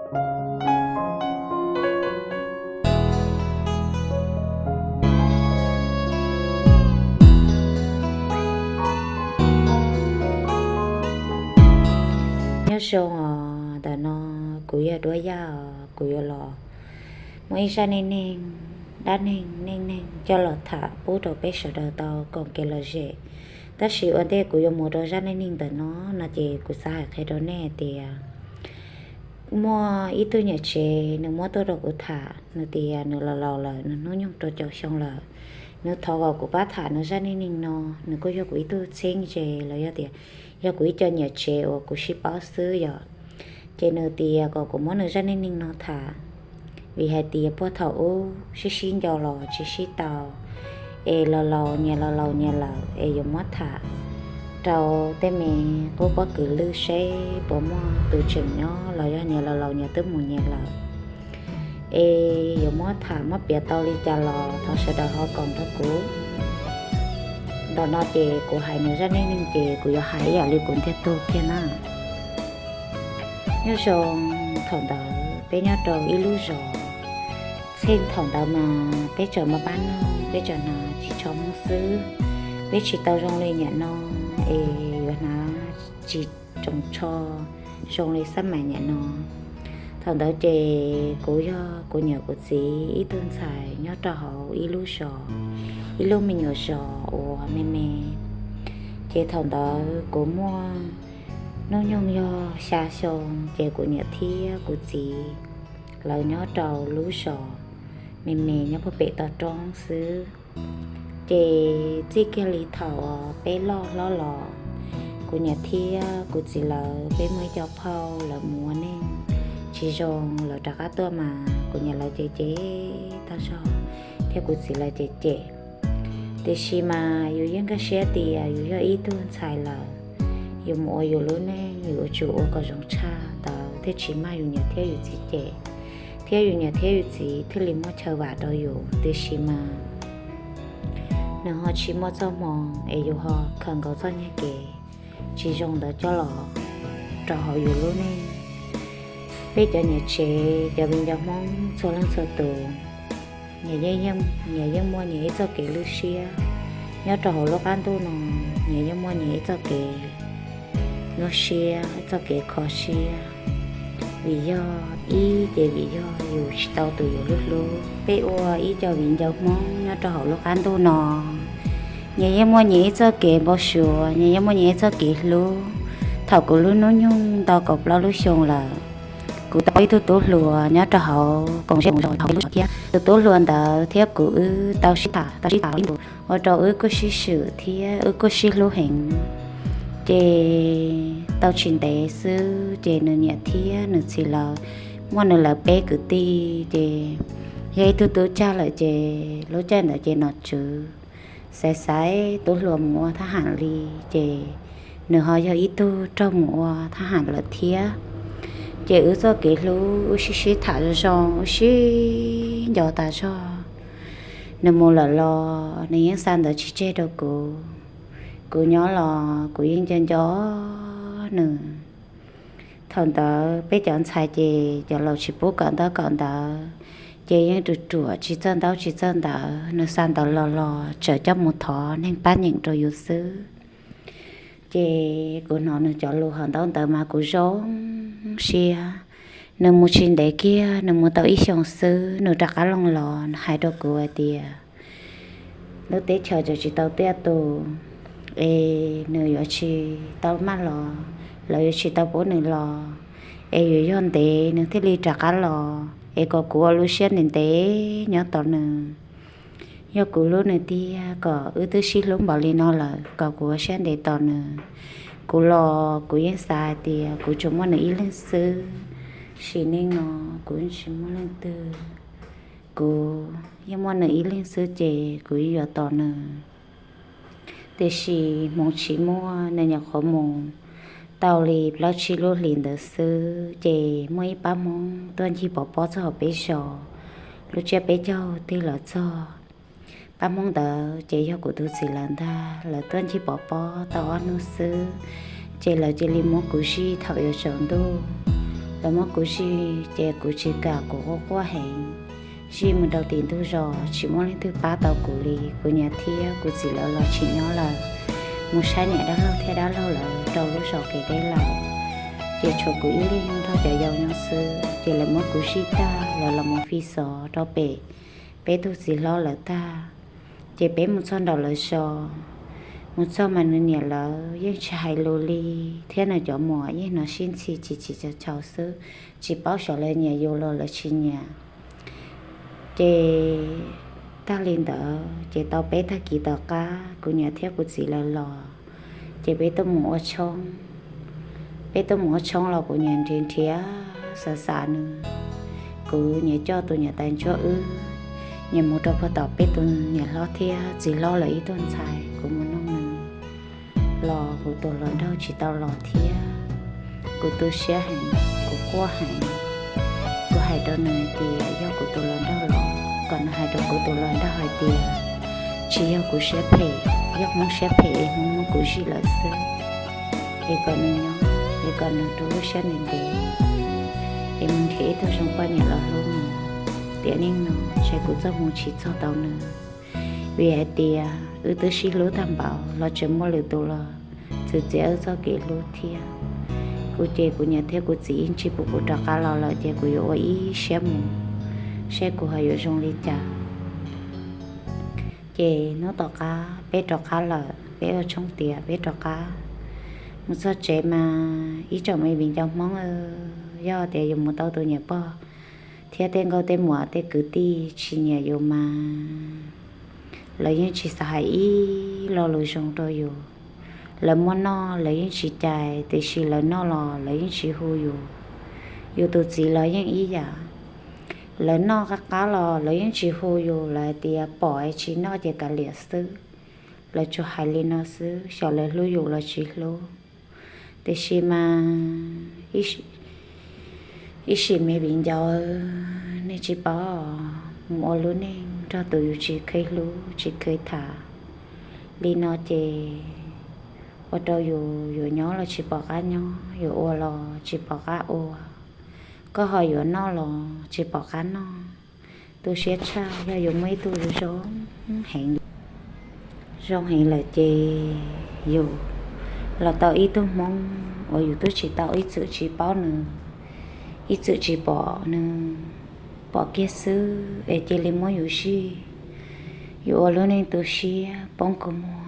Nyob zoo os, ntawm no kuv yog Duab Yaj os, kuv yuav los muaj ib zaj neej neeg, dab neeg, neej neeg coj los tham pub rau peb sawv daws tau koom kev lom zem. Tab sis ua ntej kuv yuav mus rau zaj neej neeg ntawm no, no ces kuv xav hais qhia rau nej tias muaj ib tug niam tsev nws muab tuaj rau kuv tham, nws tias nws los laus lawm, nws hnub nyoog rau caum xyoo lawm. Nws thov kom kuv pab tham nws zaj neej neeg no. Nws kuj yog kuv ib tug txheeb ze los yog tias yog kuv ib co niam tsev uas kuv sib paub xwb yom. Ces nws tias kom kuv muab nws zaj neej neeg no tham, vim hais tias puag thaum ub sib sib nco los tsis sib tau, es los laus nyias los laus nyias lawm, es yuav muab tham rau tej me qub pob kws lwj seb puas muaj tus tseem nyob los yog nyias los laus nyias twb mus nyias lawm. Es yuav muab tham muab piav tau li cas los thov sawv daws ho koom nrog kuv. Ntawm no ces kuv hais nws zaj neej neeg ces kuv yuav hais ib yam li kuv ntiag tug kiag na. Nyob zoo, thaum ntawd peb nyob rau ib lub zos. Txheej thaum ntawd mas peb tseem maj maj nug, peb tseem hnav tsis tsho Hmoob xwb. Peb tsis tau zoo li niaj no, es yuav hnav tsis tsoos tsho zoo li xab mais niaj no. Thaum ntawd ces kuv yog kuv niam kuv txiv ib tug ntxhais nyob rau hauv ib lub zos, ib lub me nyuam zos uas me me. Ces thaum ntawd kuv muaj hnub nyoog yog xya xyoo, ces kuv niam thiab kuv txiv lawv nyob rau lub zos me me nyob puag pem toj roob xwb. Ces txij kiag li thaum peb loj hlob los, kuv niam thiab kuv txiv lawv peb muaj ib co phauj lawv mus ua neej tsis zoo, lawv rov qab tuaj mas kuv niam lawv cem cem tag zog, thiab kuv txiv lawv cem cem. Tiam sis mas yus yeej nkag siab tias yus yog ib tug ntxhais lawm, yus mus ua yus lub neej, yus yuav tsum ua kom zoo tshaj ntawd thiaj tsis mag yus niam thiab yus txiv cem, thiab yus niam thiab yus txiv thiaj li muaj chaw vam rau yus. Tiam sis mas nws ho tsis muaj txoj hmoo es yus ho khaws nkaus txoj nyuag kev tsis zoo ntawd coj los rau hauv yus lub neej. Peb cov niam tsev, cov viv ncaus Hmoob txhua leej txhua tus, nyias yeej muaj nyias ib txoj kev lwj siab. Nyob rau hauv lub qab ntuj no, nyias yeej muaj nyias ib txoj kev nyuaj siab, ib txoj kev kho siab. Vim yog ib ces vim yog yus tsis tau tus yus hlub hlub. Peb ua ib co viv ncaus Hmoob nyob rau hauv lub qab ntuj no, nyias yeej muaj nyias ib txoj kev npau suav, nyias yeej muaj nyias ib txoj kev hlub. Thaum kuv lub hnub nyoog ntau kaum plaub lub xyoo lawm, kuv tau ib tug tub hluas nyob rau hauv koom zej koom zos hauv peb lub zos thiab. Tus tub hluas ntawd thiab kuv wb tau sib tham, tau sib tham ib ntus, ua rau wb kuj sib swm thiab wb kuj sib hlub heev. Ces tau tsis ntev xwb ces nws niam thiab nws txiv lawv muaj nws lawv peb kwv tij, ces yog ib tug tub cag lawm ces lub caij ntawd ces nom tswv xaiv xaiv tub hluas mus ua thab ham li, ces nws ho yog ib tug raug mus ua thab ham lawm thiab. Ces wb txoj kev hlub wb sib sib tham zoo zoo, wb sib nco tas zog. Nws mus lawm los nws yeej xa ntawv tsis tseg rau kuv, kuv nyob los kuv yeej nco nco nws. Thaum ntawd peb cov ntxhais ces cov laus tsis pub kawm ntaub kawm ntawv, ces yeej ruam ruam tsis txawj ntaub tsis txawj ntawv. Nws xa ntawv los los tseem coj mus thov neeg pab nyeem rau yus xwb. Ces kuv hnov nws cov lus hauv ntaub ntawv mas kuv zoo siab. Nws mus tsis ntev kiag, nws mus tau ib xyoos xwb nws rov qab los los nws hais rau kuv hais tias lub teb chaws tseem tsis tau tiaj tus, es nws yuav tsis tau maj los, lawv yuav tsis tau pub nws los, es yuav yog ntev nws thiaj li rov qab los, es kom kuv ua lub siab ntev ntev nyob tos nws. Yog kuv hlub nws tiag, kom wb twb sib hlub npaum li no lawm kom kuv ua siab ntev tos nws. Kuv los kuv yeej xav hais tias kuv tsuas muaj nws ib leeg xwb, sim neej no kuv yeej tsis muaj leej twg. Kuv yeej muaj nws ib leeg xwb ces kuv yeej yuav tos nws. Tiam sis hmoov tsis muaj, nws nyuam qhuav mus tau li plaub tsib lub hlis ntawd xwb ces muaj ib pab Hmoob tuaj ncig pov pob txog hauv peb zos, lub tsiab peb caug tig los txog. Pab Hmoob ntawd ces yog kuv tus txiv lawv ntag. Lawv tuaj ncig pov pob tau ob hnub xwb, ces lawv cia li muab kuv zij thaum yuav tsaus ntuj. Lawv muab kuv zij ces kuv tsis kam, kuv quaj quaj heev. Zij mus rau tim ntug zos tsis muaj leej twg pab tau kuv li. Kuv niam thiab kuv txiv lawv los tsis nyob lawm, mus saib niam dab laug thiab dab laug lawv rau lub zos kev deb lawm. Ces tshuav kuv ib leeg nrog cov yau nyob xwb. Ces lawv muab kuv zij tag lawv los mus fi xov rau pem peb tug txiv hlob lawv tag. Ces peb mus txog nraum lawv zos, mus txog mas nws niam lawv yeej tsis hais lus li, thiab nws cov muam yeej hnov sib ntxhi chim chim txhaus txhaus xwb, tsis paub xyov lawv nyiam yus los lawv tsis nyiam. Ces tag li ntawd ces tau peb tag kis tom qab kuv niam thiab kuv txiv lawv los, ces peb tuaj mus ua tshoob. Peb tuaj mus ua tshoob los kuv niam nrhiav nrhiav xav xav nws. Kuv niam coj tus niam tais ntsuab wb, niam mus rau puag tom peb tus niam hlob thiab txiv hlob lawv ib tug ntxhais, kuv mus nug nws los kuv tus hluas nraug tsis tau los thiab. Kuv tu siab heev, kuv quaj heev. Kuv hais rau nws hais tias yog kuv tus hluas nraug los, kom nws hais rau kuv tus hluas nraug hais tias tsis yog kuv siab phem, yog Hmoob siab phem es Hmoob muab kuv zij lawm xwb. Es kom nws nyob, es kom nws rau lub siab ntev ntev, es mus nrhiav ib tug zoo poj niam los hlub mus. Tiam neej no ntshe kuv txoj hmoo tsis txog tau nws, vim hais tias wb twb sib hlub tag npaum los tseem muaj lwm tus los txwv txiav wb txoj kev hlub thiab. Kuv ces kuv niam thiab kuv txiv yeej tsis pub kuv rov qab los lawm ces kuv yuav ua ib siab mus, seb kuv ho yuav zoo li cas. Ces hnub tom qab peb rov qab lawm, peb ua tshoob tiav peb rov qab. Mus txog tsev mas ib tsoom me viv ncaus Hmoob, yog tias yus mus tau tus niam pog thiab tej nkauj tej muam tej kwv tij tsis nyiam yus mas lawv yeej tsis xav hais ib lo lus zoo rau yus. Lawv muab noj lawv yeej tsis cais, tiam sis lawv noj los lawv yeej tsis hu yus. Yus tus txiv los yeej ib yam, lawv noj qab qab los lawv yeej tsis hu yus, lawv hais tias pom es tsis noj ces kav liam xwb. Lawv tsuas hais li no xwb, xyov lawv hlub yus los tsis hlub. Tiam sis mas ib sim me viv ncaus, nej tsis paub, mus ua lub neej nrog tus yus tsis kheev hlub tsis kheev tham li no ces ua rau yus yuav nyob los tsis pom qab nyob, yuav ua los tsis pom qab ua, koj ho yuav noj los tsis pom qab noj. Tu siab tshaj, yog yus muaj ib tug zoo heev, zoo heev lawm ces yus los tau ib tug Hmoob uas yus twb tsis tau ib txwm tsis paub nws, ib txwm tsis pom nws, pom kiag xwb es cia li muab yus zij. Yus ua lub neej tu siab poob kua muag,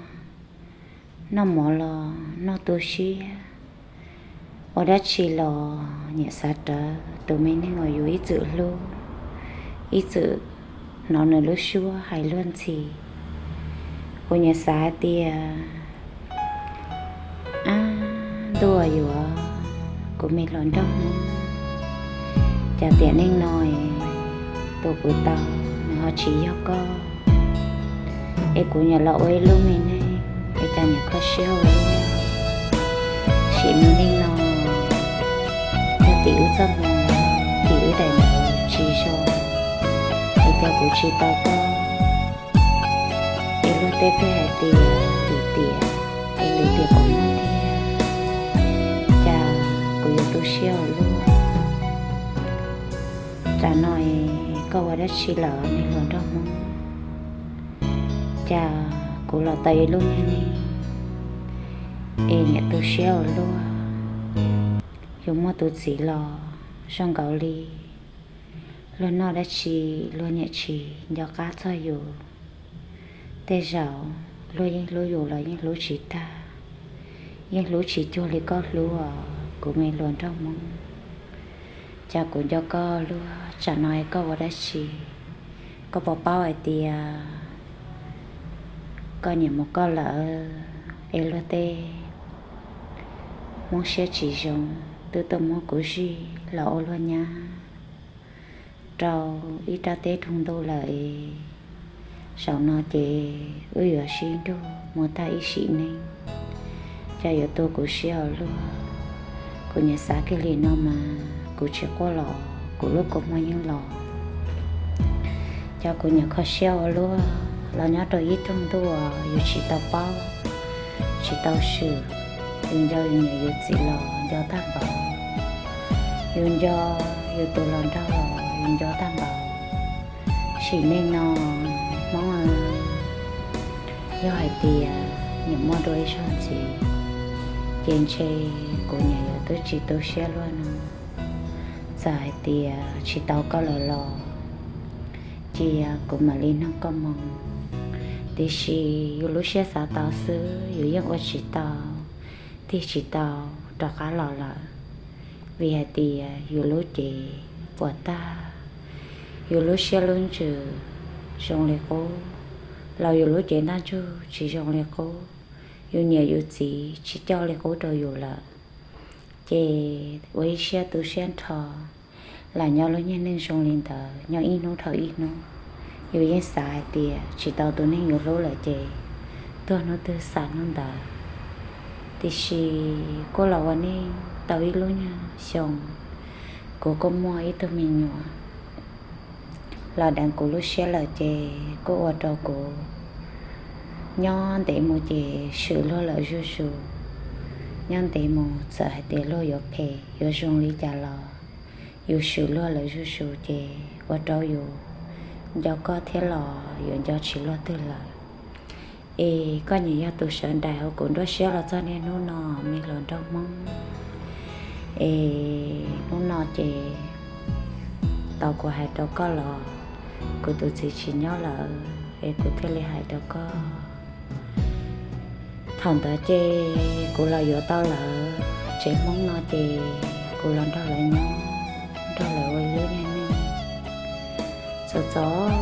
noj mov los noj tu siab, ua dab tsi los nyiam xav rawv tus me neeg uas yus ib txwm hlub, ib txwm hnov nws lub suab hais luag ntxhi. Kuv nyiam xav hais tias, ab, ntuj yuav, kuv me hluas nraug Hmoob, cas tiam neej no es tus kuv tau nws ho tsis yog koj, es kuv nyiam los ua ib lub me neej es cas nyiam kho siab ua luaj. Sim me neej no yog tim wb txoj hmoo, tim wb daim ntawv tsis zoo, es cas kuv tsis tau koj. Es luag tej twb hais tias lwm tiam es lwm tiam puas muaj thiab, cas kuv yuav tu siab ua luaj. Tsam no es koj ua dab tsi lawm me hluas nraug Hmoob? Cas kuv los tau ib lub me neej es nyiam tu siab ua luaj. Yus muaj tus txiv los zoo nkaus li luag noj dab tsi luag niam tsis nco qab txog yus. Tej zaum luag yeej hlub yus los yeej hlub tsis tag, yeej hlub tsis cuag li koj hlub os kuv me hluas nraug Hmoob. Cas kuv nco koj luaj, tsam no es koj ua dab tsi? Koj puas paub hais tias koj niam mus koj lawm, es luag tej Hmoob siab tsis zoo twb tuaj muab kuv zij los ua luag nyab rau ib rab teb roog ntuj lawm es. Zaum no ces wb yuav sib nrug mus tag ib sim neej, cas yuav tu kuv siab ua luaj. Kuv niam xav kiag li no mas kuv tsis quaj los kuv lub kua muag yeej los. Cas kuv niam kho siab ua luaj, los nyob rau ib roog ntuj uas yus tsis tau paub, tsis tau swm, yus nco yus niam yus txiv los nco tag npaum. Yus nco yus tus hluas nraug los yus nco tag npaum. Sim neej no Hmoob, yog hais tias nyiam muaj dua ib zaug ntxiv, ces ntshe kuv niam yuav twb tsis tu siab luaj no. Txawm hais tias tsis tau koj lawm los cia kuv mam li nug koj moo. Tiam sis yus lub siab xav tau xwb yus yeej ua tsis tau, tig tsis tau rov qab los lawm. Vim hais tias yus lub cev puas tag, yus lub siab lub ntsws zoo li qub, los yus lub cev ntaj ntsug tsis zoo li qub. Yus niam yus txiv tsis coj li qub rau yus lawm, ces ua ib siab tu siab nrho. Lam nyob lub niag neej zoo li ntawd nyob ib hnub dhau ib hnub, yus yeej xav hais tias tsis tau tus neeg yus hlub lawm ces tuag hnub twg xam hnub ntawd. Tiam sis kuj los ua neej tau ib lub nyuag xyoo, kuv kuj muaj ib tug me nyuam los deev kuv lub siab lawm ces kuj ua rau kuv nyob ntev mus ces swm luag lawm zuj zus. Nyob ntev mus txawm hais tias luag yuav phem yuav zoo li cas los yus swm luag lawm zuj zus ces ua rau yus nco koj thiab los yus nco tsis luag twg lawm. Es koj niam yog tus sawv daws hauv kuv nruab siab los txog niaj hnub no, me hluas nraug Hmoob. Es hnub no ces tau kuv hais rau koj los kuv tus txiv tsis nyob lawm es kuv thiaj li hais rau koj. Thaum ntawd ces kuv los yuav tau lawv tsev Hmoob no ces kuv los nrog lawv nyob, nrog lawv ua ib lub niag neej txom txom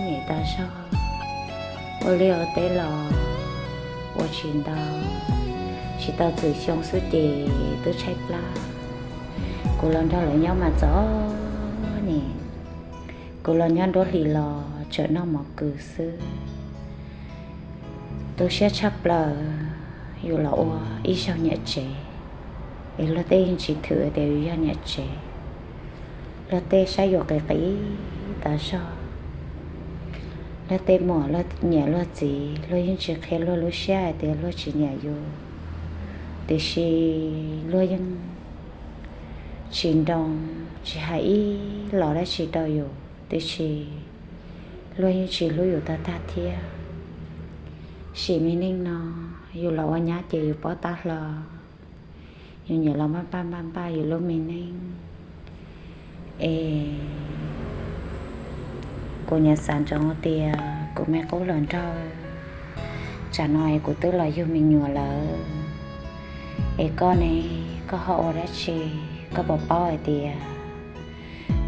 nyem tas zog. Ua liaj ua teb los ua tsis ntau, tsis tau txwm xyoo xwb ces twb tshaib plab. Kuv los nrog lawv nyob mas txom nyem, kuv los nyob nruab hlis los tseem noj mov kws xwb. Tu siab tshaj plaws yus los ua ib zaug niam tsev, es luag tej yeej tsis thwm tias yus yog niam tsev. Luag tej saib yus qis qis tas zog. Luag tej muam luag niam luag txiv luag yeej tsis qhia luag lub siab hais tias luag tsis nyiam yus, tiam sis luag yeej tsis nroo, tsis hais ib los dab tsi rau yus, tiam sis luag yeej tsis hlub yus tag tag thiab. Sim me neej no yus los ua nyab ces yus pob tab hlo, yus nyiam los npaj npaj npaj npaj yus lub me neej. Es kuv nyiam xav ntsoov tias kuv me qub hluas nraug, tsam no es kuv twb los yug me nyuam lawm, es koj ne, koj ho ua dab tsi? Koj puas paub hais tias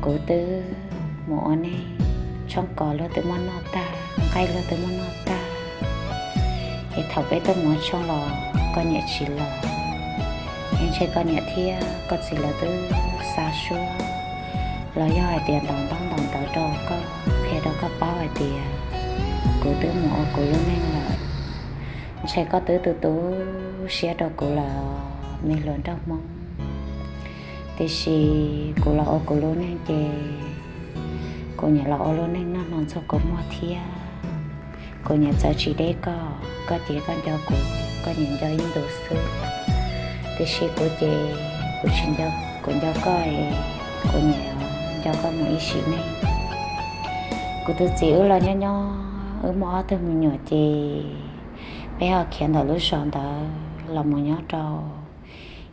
kuv twb mus ua neej, tshoob kos luag twb muab noj tag, nqaij luag twb muab noj tag, es thaum peb tuaj mus ua tshoob los koj niam tsis los, es ntshe koj niam thiab koj txiv lawv twb xa suab los yog hais tias ntaus ntaub ntaus ntawv rau koj, qhia rau koj paub hais tias kuv twb mus ua kuv lub neej lawm. Ntshe koj twb tu tu siab rau kuv lawm, me hluas nraug Hmoob. Tiam sis kuv los ua kuv lub neej ces kuv nyiam los ua lub neej noj hmo ntxuag kua muag thiab. Kuv nyiam txawv tsis deb koj, koj ces koj nco kuv, koj nyiam nco ib ntus xwb. Tiam sis kuv ces kuv tsis nco, kuv nco koj, kuv nyiam nco koj mus ib sim neej. Kuv tus txiv wb los nyob nyob wb muaj ob tug me nyuam ces peb ho khiav ntawm lub zos ntawd los mus nyob rau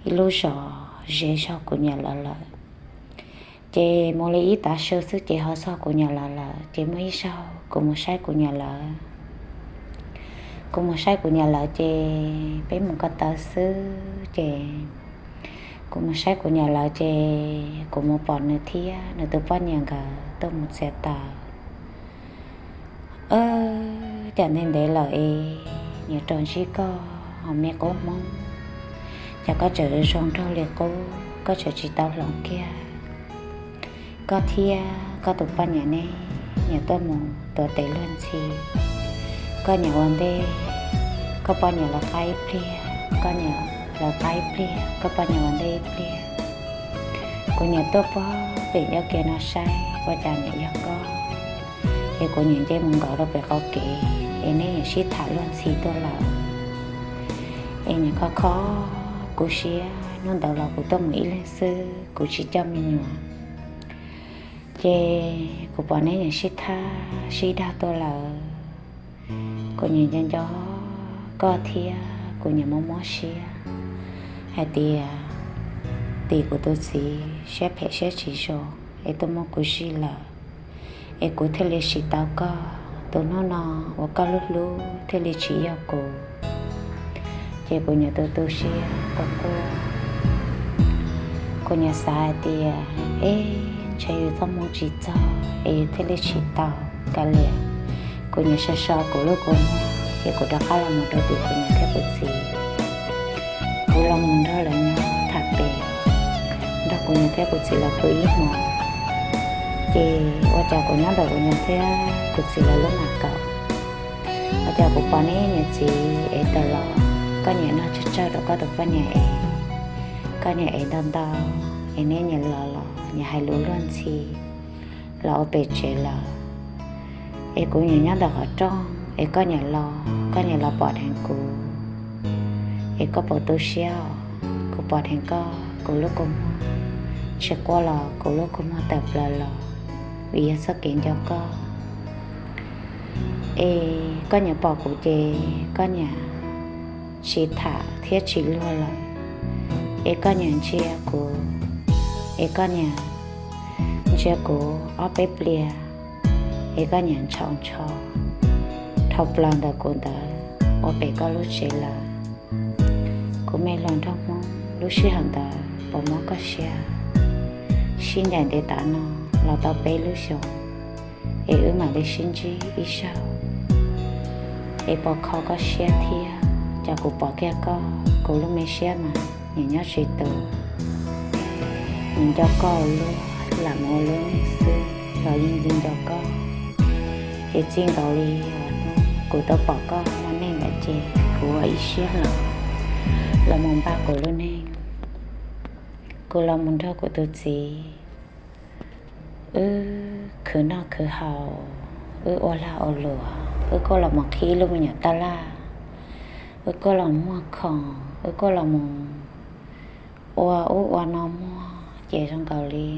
ib lub zos ze zog kuv niam lawv lawm. Ces mus li ib tav su xwb ces ho txog kuv niam lawv lawm, ces muaj ib zaug kuv mus saib kuv niam lawv. Kuv mus saib kuv niam lawv ces peb mus ko taw xwb ces kuv mus saib kuv niam lawv ces kuv mus pom nws thiab nws tus poj niam nkawd tuaj mus txiav taws. Cas ntev ntev lawm es niam rau ntsib koj, me qub Hmoob, cas koj tseem zoo nraug li qub, koj tseem tsis tau hloov kiag. Koj thiab koj tus poj niam ne, niam tuaj mus tuav tes luag ntxhi. Koj niam ua ntej, koj poj niam lawv qab ib pliag, koj niam lawv qab ib pliag, koj poj niam ua ntej ib pliag. Kuv niam tuaj puag pem ncauj ke no saib ua cas niam yog koj, es kuv niam nce mus nkaum rau pem qaum kev es neb niam sib tham luag ntxhi tuaj lawm. Es niam kho kho kuv siab, Hnub ntawd los kuv tuaj mus ib leeg xwb, kuv tsis coj me nyuam. Ces kuv pom neb nyiam sib thab sib dag tuaj lawm, kuv nyiam nco nco koj thiab kuv nyiam mob mob siab hais tias tim kuv tus txiv siab phem siab tsis zoo es tuaj muab kuv zij lawm, es kuv thiaj li sim tau koj. Tus hnub no uas koj lub hlub thiaj li tsis yog kuv, ces kuv nyiam tu tu siab quaj quaj. Kuv nyiam xav hais tias, eb, ntshe yus txoj hmoo tsis txog es yus thiaj li tsis tau kav liam. Kuv nyiam so so kuv lub kua muag, ces kuv rov qab los mus rau tim kuv niam thiab kuv txiv. Kuv los mus nrog lawv nyob tham pem, nrog kuv niam thiab kuv txiv lawv pw ib hmos, ces ua cas kuv nyob ntawm kuv niam thiab kuv txiv lawv lub mam kaum, ua cas kuv pom neb niam txiv es tawm los, koj niam noj tsawg tsawg rau koj tus poj niam es, koj niam es ntau ntau, es neb niam los los niam hais lus luag ntxhi los ua pem tsev lawm. Es kuv niam nyob ntawm qhov rooj es koj niam los, koj niam los pom dheev kuv, es koj puas tu siab os? Kuv pom dheev koj, kuv lub kua muag, tsis quaj los kuv lub kua muag tawm plaws los, vim yog txoj kev nco koj. Es koj niam pom kuv ces koj niam tsis tham thiab tsis luag lawm, es koj niam ntsia kuv, es koj niam ntsia kuv ob peb pliag, es koj niam ntshau ntsho dhau plaws ntawm kuv ntawd ua pem koj lub tsev lawm. Kuv me hluas nraug Hmoob, lub sij hawm ntawd puas mob koj siab? Sib ncaim ntev tav no los tau peb lub xyoos, es wb mam li sib ntsib ib zaug, es puas kho koj siab thiab? Cas kuv pom kiag koj, kuv lub me siab mas nyiam nyob tsis tus. Nyiam nco koj ua luaj, lam mus ua lub neej xwb los yeej nco koj. Ces txij nkaus li kuv tau pom koj ua neej lawm ces kuv ua ib siab hlo los mus npaj kuv lub neej. Kuv los mus nrog kuv tus txiv, wb khwv noj khwv haus, wb ua lag ua luam, wb kuj los mus qhib lub me nyuam tab laj, wb kuj los muag khoom, wb kuj los mus ua ub ua no muag ces zoo nkaus li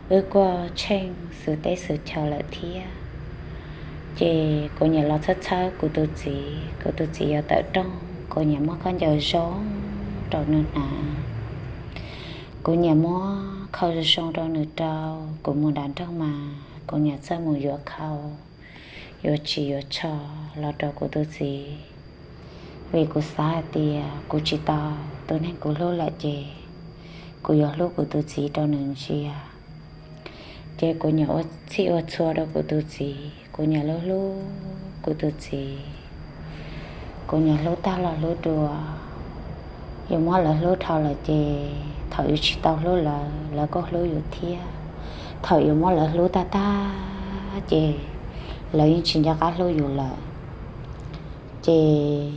wb kuj tsheej xwm teb xwm chaw lawm thiab. Ces kuv nyiam los txhawb txhawb kuv tus txiv, kuv tus txiv yuav tawm rooj, kuv nyiam muab khaub ncaws zoo rau nws hnav, kuv nyiam muab khau zoo zoo rau nws rau. Kuv mus nram nroog mas kuv nyiam txawj mus yuav khau, yuav tsis yuav tsho los rau kuv tus txiv, vim kuv xav hais tias kuv tsis tau tus neeg kuv hlub lawm ces kuv yuav hlub kuv tus txiv rau nws ntsia. Ces kuv nyiam ua txhij ua txhua rau kuv tus txiv, kuv nyiam hlub hlub kuv tus txiv, kuv nyiam hlub tag los hlub dua. Yus muab lawv hlub dhau lawm ces thaum yus tsis tau hlub lawv, lawv kuj hlub yus thiab. Thaum yus muab lawv hlub tag tag ces lawv yeej tsis nco qab hlub yus lawm. Ces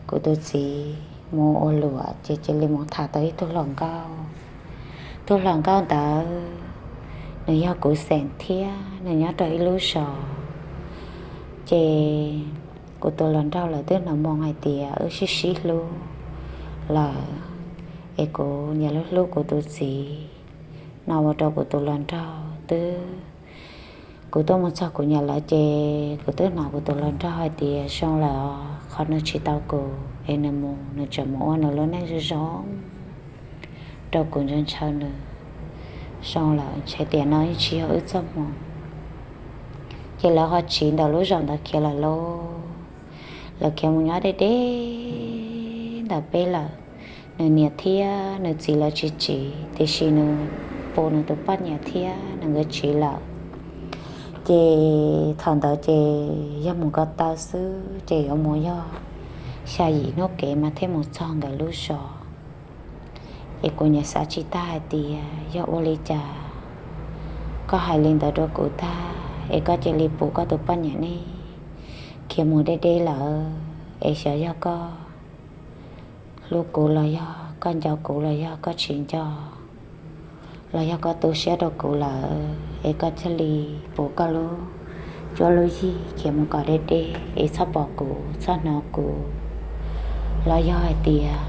kuv tus txiv mus ua luam ces cia li mus tham tau ib tug hluas nkauj. Tug hluas nkauj ntawd nws yog kuv xeem thiab nws nyob rau ib lub zos. Ces kuv tus hluas nraug lawv twb hnov moo hais tias wb sib sib hlub lawm, es kuv nyiam hlub hlub kuv tus txiv no ua rau kuv tus hluas nraug twb, kuv tuaj mus txog kuv niam lawv ces kuv twb hnov kuv tus hluas nraug hais tias zoo lawm os, qhov nws tsis tau kuv es nws mus, nws tseem mus ua nws lub neej zoo zoo rau kuv ntshaw ntshaw nws. Zoo lawm, ntshe tiam no yeej tsis yog wb txoj hmoo. Ces lawv ho tsiv ntawm lub zos ntawd khiav lawm lauj. Lawv khiav mus nyob deb deb ntawm peb lawm. Nws niam thiab nws txiv lawv tsis tsiv, tiam sis nws puv nws tus poj niam thiab nws nkawd tsiv lawm. Ces thaum ntawd ces yog mus ko taw xwb ces yuav mus yog xya yim hnub kev mas thiaj mus txog nkawd lub zos. Es kuv niam xav tsis tag hais tias yog ua li cas koj hais li ntawd rau kuv tag es koj cia li puv koj tus poj niam nej khiav mus deb deb lawm, es xyov yog koj hlub kuv los yog koj nco kuv los yog koj tsis nco, los yog koj tu siab rau kuv lawm es koj thiaj li puv koj lub cuab lub yig khiav mus kom deb deb es txhob pom kuv txhob hnov kuv, los yog hais tias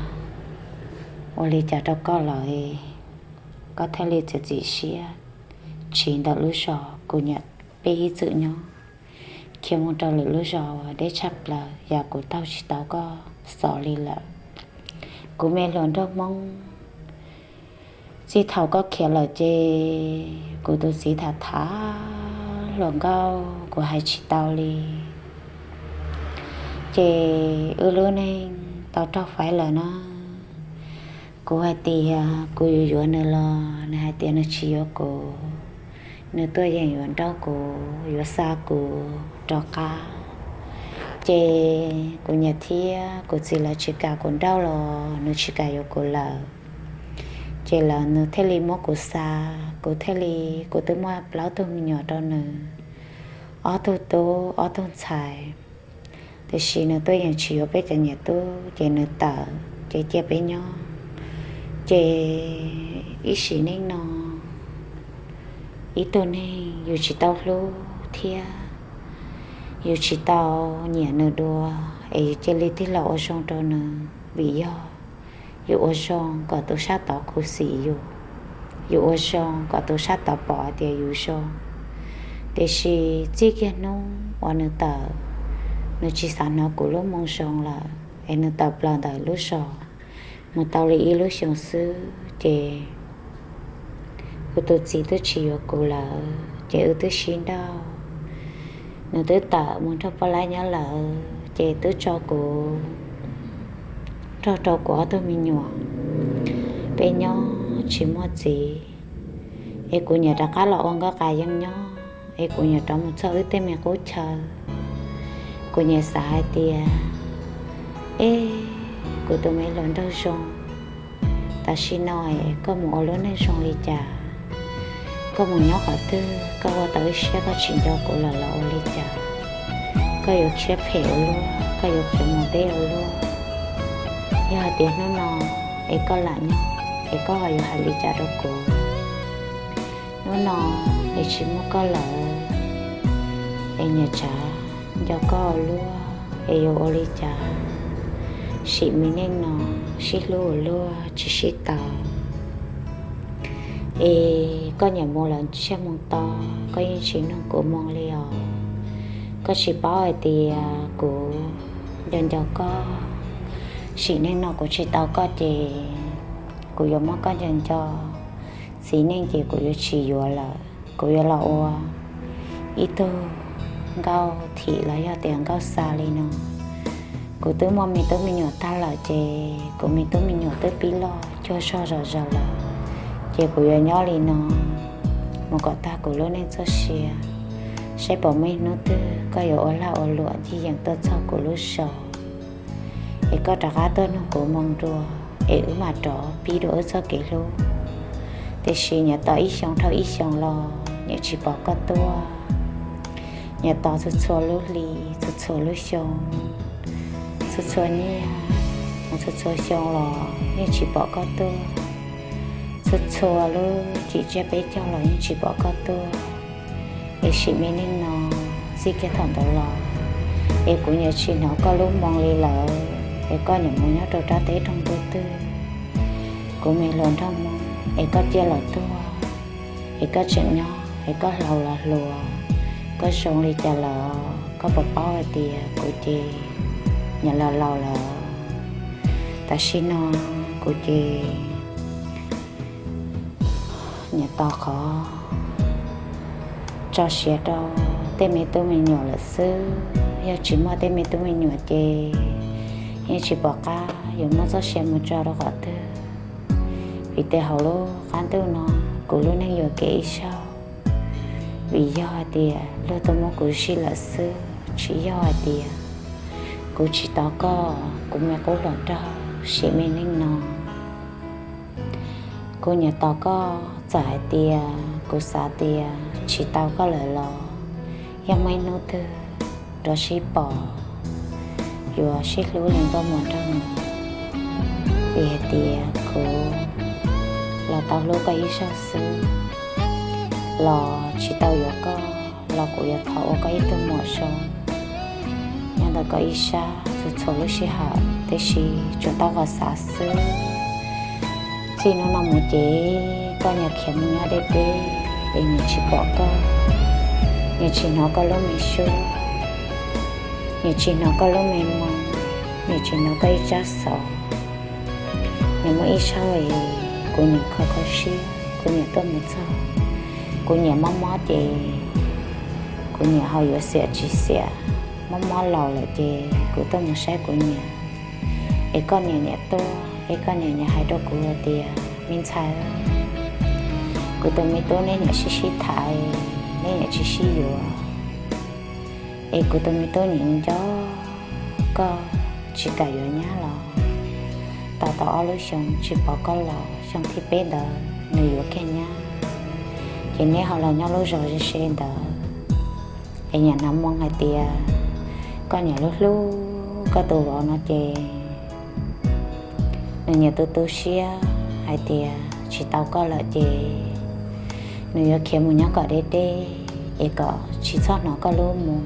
ua li cas rau koj lawm, koj thiaj li txiav txim siab tsiv ntawm lub zos kuv nyiam peb ib txwm nyob, khiav mus rau lwm lub zos uas deb tshaj plaws, yam kuv taug tsis tau koj xov li lawm. Kuv me hluas nraug Hmoob, txij thaum koj khiav lawm ces kuv tus txiv tham tham hluas nkauj kuv hais tsis tau li. Ces wb lub neej tau raug faib lawm na. Kuv hais tias kuv yuav yuav nws los nws hais tias nws tsis yuav kuv, nws tuaj yeem yuav nrauj kuv, yuav xa kuv rov qab. Ces kuv niam thiab kuv txiv lawv tsis kam kuv nrauj los nws tsis kam yuav kuv lawm. Ces lawv nws thiaj li muab kuv xa, kuv thiaj li, kuv twb muaj plaub tug me nyuam rau nws, ob tug tub ob tug ntxhais. Tiam sis nws tuaj yeem tsis yuav peb cov niam tub ces nws tawm ces cia peb nyob. Ces ib sim neej no ib tug neeg yus tsis tau hlub thiab yus tsis tau nyiam nws dua, es yus cia li tig los ua zoo rau nws vim yog yus ua zoo kom tus sab tod khuv xim yus, yus ua zoo kom tus sab tod pom tias yus zoo. Tiam sis txij kiag hnub uas nws tawm, nws tsis xav hnov kuv lub moo zoo lawm es nws tawm plaws ntawm lub zos mus tau li ib lub xyoo xwb ces kuv tus txiv twb tsis yuav kuv lawm ces wb twb sib nrauj. Nws twb tawm mus nrog poj laib nyob lawm ces twb tso kuv nrog rau kuv ob tug me nyuam, peb nyob tsis muaj txiv. Es kuv niam rov qab los ua nkauj qas yeeb nyob es kuv niam rov mus txog wb tej me qub chaw. Kuv niam xav hais tias, eb, kuv tus me hluas nraug zoo, tam sim no koj mus ua lub neej zoo li cas? Koj mus nyob qhov twg koj ua tau ib siab koj tsis nco kuv lawm los ua li cas? Koj yuav siab phem ua luaj, koj yuav khiav mus deb ua luaj? Yog hais tias hnub no es koj lam nyob es koj ho yuav hais li cas rau kuv? Hnub no es tsis muaj koj lawm es niam tsav nco koj ua luaj es yuav ua li cas? Sim me neej no sib hlub ua luaj tsis sib tau. Es koj niam mus lawm ntsiag mus to, koj yeej tsis nug kuv moo li os. Koj tsis paub hais tias kuv nco nco koj. Sim neej no kuv tsis tau koj ces kuv yuav muab koj nco nco. Txiv neej ces kuv yuav tsis yuav lawm, kuv yuav los ua ib tug nkauj thim los yog tias nkauj xa li no. Kuv twb muaj me tub me nyuam tag lawm ces kuv me tub me nyuam twb pib loj cuag zog zom zaws lawm, ces kuv yuav nyob li no mus kom tag kuv lub neej txoj sia, saib puas muaj ib hnub twg koj yuav ua lag ua luam ncig yeem tuaj txog kuv lub zos, es koj rov qab tuaj nug kuv moo dua, es wb mam rov pib dua wb txoj kev hlub. Tiam sis nyias tos ib xyoo dhau ib xyoo los nyias tsis pom koj tuaj. Nyias tos txhua txhua lub hli, txhua txhua lub xyoo, txhua txhua niaj, txhua txhua xyoo los yeej tsis pom koj tuaj. Txhua txhua lub cim tsiab peb caug los yeej tsis pom koj tuaj. Es sim me neej no txij kiag thaum ntawd los, es kuv nyias tsis hnov koj lub moo li lawm, es koj nyias mus nyob rau rab teb roog ntuj twg, kuv me hluas nraug Hmoob, es koj ciaj los tuag, es koj tseem nyob, es koj hlau los hluas, koj zoo li cas lawm, koj puas paub hais tias kuv ces nyias laus laus lawm. Tam sim no kuv ces nyias tos qhov tso siav rau tej me tub me nyuam lawm xwb. Yog tsis muaj tej me tub me nyuam ces yeej tsis pom qab yuav muab txoj sia mus tso rau qhov twg. Vim tias hauv lub qab ntuj no kuv lub neej yuam kev ib zaug, vim yog hais tias luag tuaj muab kuv zij lawm xwb, tsis yog hais tias kuv tsis tos koj, kuv me qub hluas nraug. Sim me neej no kuv nyiam tos koj, txawm hais tias kuv xav tias tsis tau koj lawm los yeej muaj ib hnub twg rov sib pom, yuav sib hlub li nkauj muam nraug nus. Vim hais tias kuv los tau hlub koj ib zaug xwb, los tsis tau yuav koj los kuv yuav thov ua koj ib tug muam zoo nyob ntawm koj ib sab txhua txhua lub sij hawm, tiam sis tsuas tau qhov xav xwb. Txij hnub no mus ces koj nyias khiav mus nyob deb deb, es nyias tsis pom koj, nyias tsis hnov koj lub me suab, nyias tsis hnov koj lub me moo, nyias tsis hnov koj ib tsab xov. Nyias muaj ib zaug es kuv nyiam kho kho siab, kuv nyiam tuaj mus txog, kuv nyiam mob mob ces kuv nyiam ho yuav xiam tsis xiam, mob mob laus lawm ces kuv tuaj mus saib kuv nyiam. Es koj nyiam nyiam tuaj, es koj nyiam nyiam hais rau kuv hais tias, me ntxhais, kuv tus me tub neb nyiam sib sib tham, neb nyiam tsis sib yuav. Es kuv tus me tub nyiam nco koj, tsis kam yuav nyab los tau tau ob lub xyoo tsis pom koj los, xyoo thib peb ntawd nws yuav kiag nyab. Ces neb ho los nyob lub zos ze ze ntawd, es nyiam hnov moo hais tias koj nyiam hlub hlub koj tus vauv no ces nws nyiam tu tu siab hais tias tsis tau koj lawm ces nws yuav khiav mus nyob kom deb deb, es kom tsis txhob hnov koj lub moo,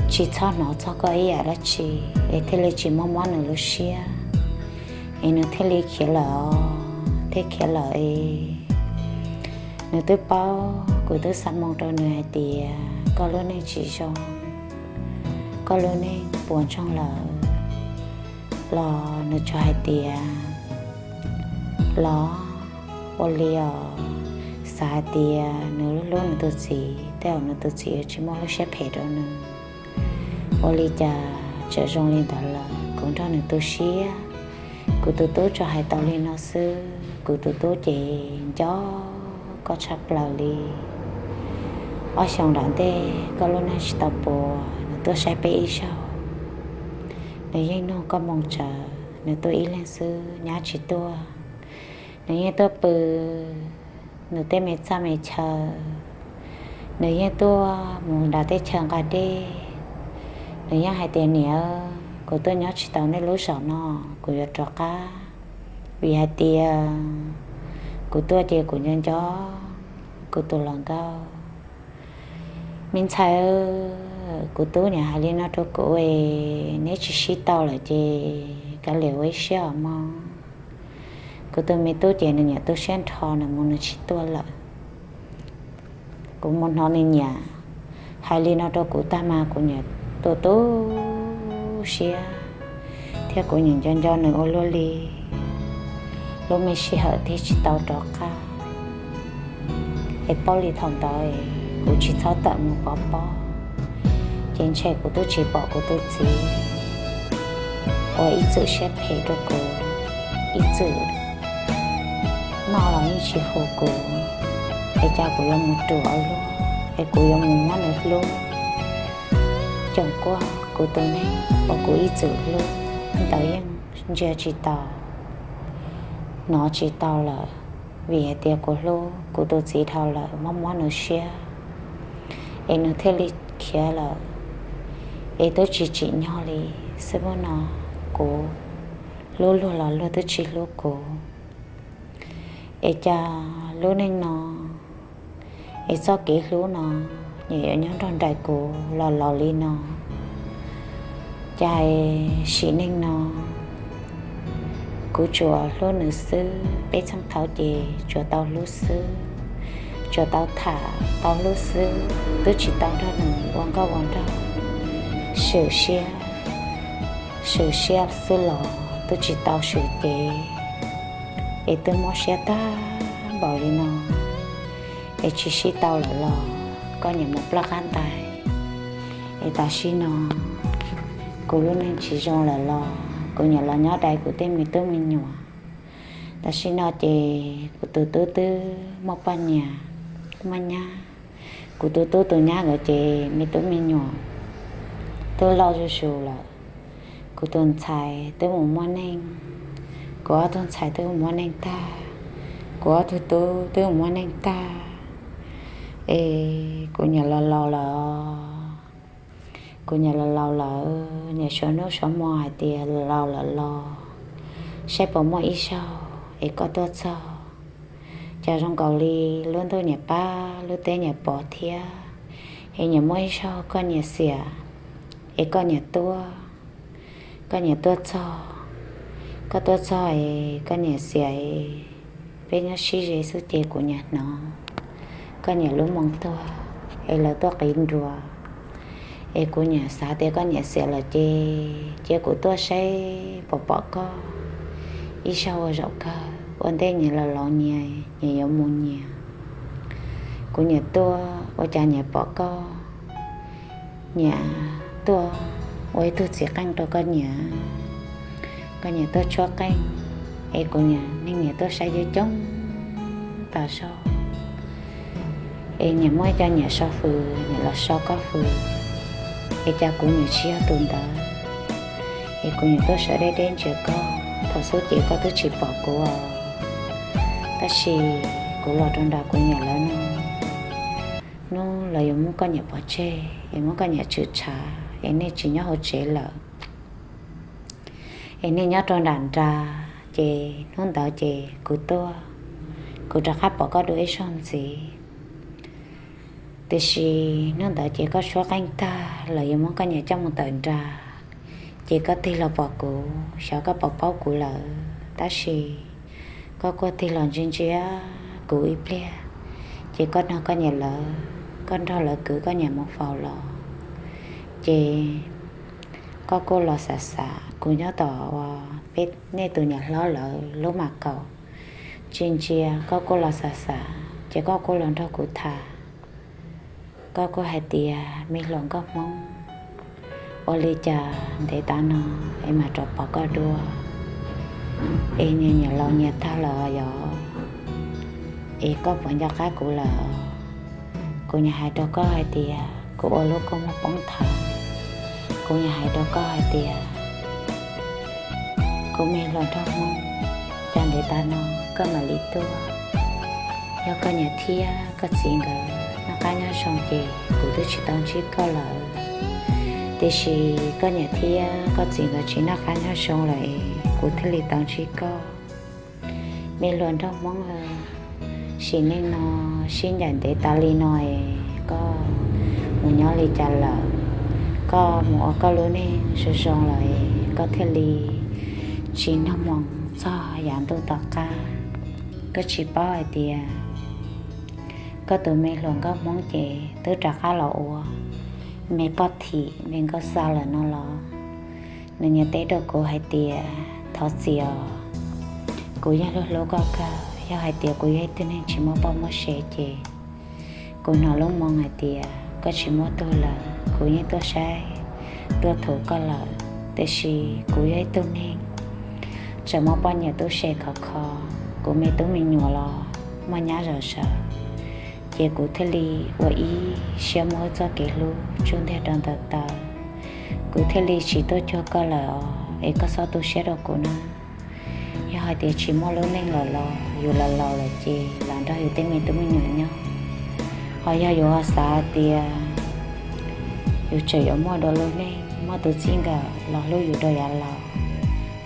tsis txhob hnov txog koj ib yam dab tsi, es thiaj li tsis mob mob nws lub siab, es nws thiaj li khiav lawm os, thiaj khiav lawm es nws twb paub, kuv twb xa moo rau nws hais tias koj lub neej tsis zoo, koj lub neej puas ntsoog lawm los nws tsuas hais tias, los ua li os, xav hais tias nws hlub hlub nws tus txiv, tej zaum nws tus txiv yuav tsis muaj lub siab phem rau nws. Ua li cas txawm zoo li ntawd lawm, kuv nrog nws tu siab. Kuv tus tub tsuas hais tau li no xwb, kuv tus tub ces nco koj tshaj plaws li. Ob xyoos nram ntej koj lub neej tsis tau puas, nws tuaj saib peb ib zaug, nws yeej nug koj moo tsawv, nws tuaj ib leeg xwb, nyab tsis tuaj. Nws yeej tuaj pw nws tej me txaj me chaw, nws yeej tuaj mus nram teb chaws nqa dej. Nws yeej hais tias, niam, kuv tuaj nyob tsis tau nej lub zos no, kuv yuav rov qab, vim hais tias kuv tuaj ces kuv nco nco kuv tus hluas nkauj. Me ntxhais, kuv tub niam hais li no rau kuv es neb tsis sib tau lawm ces kav liam ua ib siab os mog. Kuv tus me tub ces nws niam tu siab nrho nws mus nws tsis tuaj lawm. Kuv mus hnov nws niam hais li no rau kuv tag mas kuv niam tu tu siab, thiab kuv niam nco nco nws ua luaj li. Lub me sij hawm thiaj tsis tau rov qab. Es paub li thaum ntawd kuv tsis txhob tawm mus pov pob, ces ntshe kuv twb tsis pom kuv tus txiv uas ib txwm siab phem rau kuv, ib txwm noj los yeej tsis hu kuv, es cas kuv yuav mus ruam ua luaj, es kuv yuav mus muab nws hlub. Coom kuaj kuv tus neeg uas kuv ib txwm hlub ntawd yeej ntsia tsis tau, hnov tsis tau lawm, vim hais tias kuv hlub kuv tus txiv dhau lawm, mob mob nws siab, es nws thiaj li khiav lawm. Es twb tsis tsim nyog li, xwb hnub no kuv hlub luag los luag twb tsis hlub kuv. Es cas lub neej no, es txoj kev hlub no, nyias yuav nyob nrog nraim kuv los laus li no. Cas sim neej no kuv tsuas hlub nws xwb, peb txheej thaud ces tsuas tau hlub xwb, tsuas tau tham tau hlub xwb, twb tsis tau nrog nws ua nkauj ua nraug, swm siab, swm siab xwb los twb tsis tau swm cev. Es twb mob siab tag npaum li no, es tsis sib tau lawm los koj nyiam mus ploj qab ntais. Es tam sim no kuv lub neej tsis zoo lawm los kuv nyiam los nyob dai kuv tej me tub me nyuam. Tam sim no ces kuv tus tub twb muaj poj niam, muaj nyab. Kuv tus tub tus nyab nkawd ces me tub me nyuam twb loj zuj zus lawm. Kuv tus ntxhais twb mus muaj neej, kuv ob tug ntxhais twb mus muaj neej tag, kuv ob tug tub twb mus muaj neej tag. Es kuv nyiam los laus lawm, kuv nyiam los laus lawm, nyiam suav hnub suav hmo hais tias los laus lawm los saib puas muaj ib zaug es koj tuaj txog. Cas zoo nkaus li lub ntuj nyiam pab lub teb nyiam pov thiab, es nyiam muaj ib zaug koj nyiam xiam, es koj nyiam tuaj, koj nyiam tuaj txog. koj tuaj txog es koj niam xiam es peb nyob sib ze xwb ces kuv niam hnov koj niam lub moo tuag es lawv tuaj qiv nruas es kuv niam xav tias koj niam xiam lawm ces cia kuv tuaj saib puas pom koj ib zaug ua zaum kawg ua ntej nyias los los nyias, nyias yuav mus nyias. Kuv niam tuaj ua cas nyias pom koj, nyias tuaj ua ib tug txiv qeej rau koj niam, koj niam tuaj tshuab qeej es kuv niam neeg nyias tuaj saib coob coob tas zog es nyias muab cov nyiam so fws, nyias los so koj fws es cas kuv niam tsis yog tus ntawd es kuv niam tuaj sawv deb deb ntsia koj. Thaum xub ces koj twb tsis pom kuv os, tab sis kuv los rau nram kuv niam lawv no, hnub lawv yuav muab koj niam pov tseg es muab koj niam tshwm tshav es nej tsis nyob hauv tsev lawm es nej nyob rau nram nra, ces hnub ntawd ces kuv tuaj, kuv rov qab pom koj dua ib zaug ntxiv. Tiam sis hnub ntawd ces koj tshuab qeej tag lawv yuav muab koj niam coj mus tawm nra, ces koj tig los pom kuv, xyov koj puas paub kuv lawm, tab sis koj kuj tig los ntsia ntsia kuv ib pliag, ces koj nrog koj niam lawv, koj nrog lawv kwv koj niam mus faus los, ces koj kuj los xav xav kuv nyob tom uas peb nej tus niam hlob lawv lub mam kaum, ntsia ntsia koj kuj los xav xav ces koj kuj los nrog kuv tham. Koj kuj hais tias me hluas nkauj Hmoob, ua li cas ntev tav no es mam rov pom koj dua, es nyias nyiam laus nyias tag lawm yog, es koj puas nco qab kuv lawm? Kuv nyiam hais rau koj hais tias kuv ua lub kua muag poob thav. Kuv nyiam hais rau koj hais tias kuv me hluas nraug Hmoob, cas ntev tav no koj mam li tuaj. Yog koj niam thiab koj txiv nkawd noj qab nyob zoo ces kuv twb tsis tau ntsib koj lawm. Tiam sis koj niam thiab koj txiv nkawd tsis noj qab nyob zoo lawm es kuv thiaj li tau ntsib koj. Me hluas nraug Hmoob, sim neej no sib ncaim ntev tas li no es koj mus nyob li cas lawm? Koj mus ua koj lub neej zoo zoo lawm es koj thiaj li tsis noj hmoo txog yav ntuj tom qab? Koj tsis paub hais tias koj tus me hluas nkauj Hmoob ces twb rov qab los ua me poj thim me nkauj xa lawm no los? Nws nyias teb rau kuv hais tias, thov txim os, kuv yeej hlub hlub koj kawg. Yog hais tias kuv yog ib tug neeg tsis muaj poj muaj sev ces kuv hnov lub moo hais tias koj tsis muaj tug lawm, kuv yeej tuaj saib tuaj thuam koj lawm. Tiam sis kuv yog ib tug neeg tseem muaj poj niam tub se khov kho, kuv me tub me nyuam los muaj nyab zom zaws, ces kuv thiaj li ua ib siab muab wb txoj kev hlub tsuj ntiag rau ntawm taw. Kuv thiaj li tsis tuaj cuag koj lawm os, es koj txhob tu siab rau kuv na. Yog hais tias tsis muaj lub neej lawm los yus laus laus lawm ces los nrog yus tej me tub me nyuam nyob. Ho yog yus ho xav hais tias yus tseem yuav muaj dua lub neej muaj tus txij nkawm los hlub yus rau yav laus,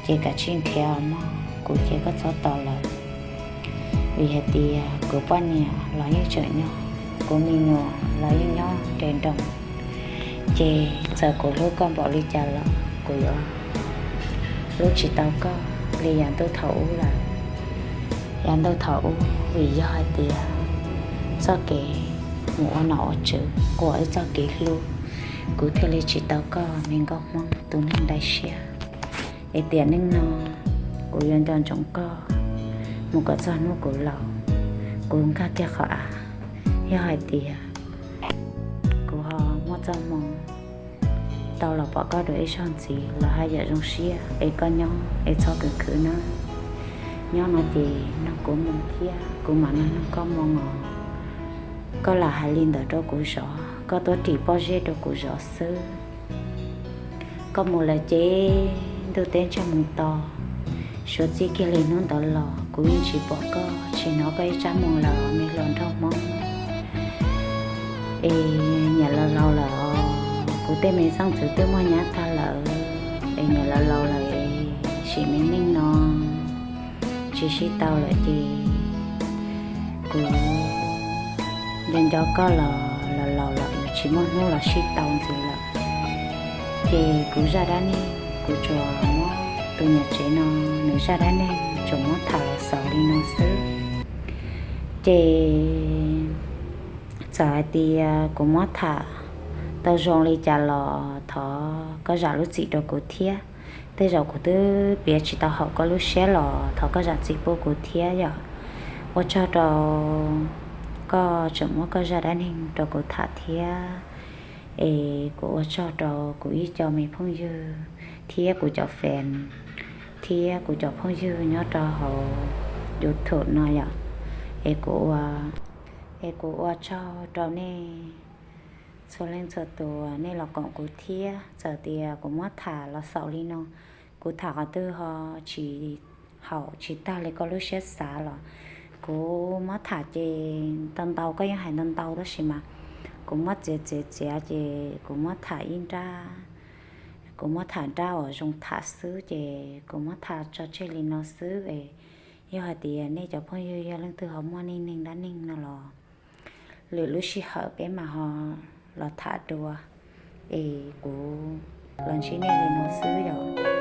ces kav tsij nrhiav os mog, kuv ces koj txhob tos lawm. Vim hais tias kuv poj niam los yeej tseem nyob, kuv me nyuam los yeej nyob nres nroos, ces txawm kuv hlub koj npaum li cas los kuv yuav hlub tsis tau koj li yav ntuj thaum ub lawm. Yav ntuj thaum ub vim yog hais tias txoj kev mus ua nom ua tswv quas wb txoj kev hlub, kuv thiaj li tsis tau koj me nkauj Hmoob tus neeg dai siab. Es tiam neej no kuv yuav nco ntsoov koj mus kom txog hnub kuv laus, kuv nkag kiag qhov av. Yog hais tias kuv ho muaj txoj hmoo tau los pom koj dua ib zaug ntxiv los haj yam zoo siab, es koj nyob es txhob khwv khwv na. Nyob no ces nrog kuv mus thiab kuv mam nrog koj mus os. Koj lam hais li ntawd rau kuv zov, koj tuaj ris pob zeb rau kuv zov xwb. Koj mus lawm ces ntuj teb ntsej muag to, suav txij kiag li hnub ntawd los kuv yeej tsis pom koj, tsis hnov koj ib tsab moo lawm me hluas nraug Hmoob. Es niam laus laus lawm os, kuv tej me xeeb ntxwv twb muaj nyab tag lawm, es niam laus laus lawm es sim me neej no tsis sib tau lawm ces kuv nco nco koj los laus laus lawm, tsis muaj hnub los sib tau ntxiv lawm. Ces kuv zaj dab neeg kuv tsuas muab tus niam tsev no nws zaj dab neeg tsuas muab tham los xaus li no xwb. Ces txawm hais tias kuv muab tham tau zoo li cas los thov koj zam lub txim rau kuv thiab. Tej zaum kuv twb piav tsis tau haum koj lub siab los thov koj zam txim pub kuv thiab yom. Ua tsaug rau koj tseem muab koj zaj dab neeg rau kuv tham thiab. Es kuv ua tsaug rau kuv ib co me phooj ywg thiab kuv cov fan thiab kuv cov phooj ywg nyob rau hauv YouTube no yom. Es kuv ua, es kuv ua tsaug rau nej txhua leej txhua tus nej los koom kuv thiab. Txawm tias kuv muab tham los xaus li no, kuv tham qhov twg ho tsis haum tsis tag li koj lub siab xav los kuv muab tham ces ntau ntau koj yeej hais ntau ntau tab sis mas kuv muab txiav txiav txiav ces kuv muab tham ib nrab, kuv muab tham nrab uas zoo tham xwb ces kuv muab tham tso tseg li no xwb es yog hais tias nej cov phooj ywg yog leej twg ho muaj neej neeg dab neeg no los lwm lub sij hawm peb mam ho los tham dua. Es kuv los ntsib nej li no xwb yom.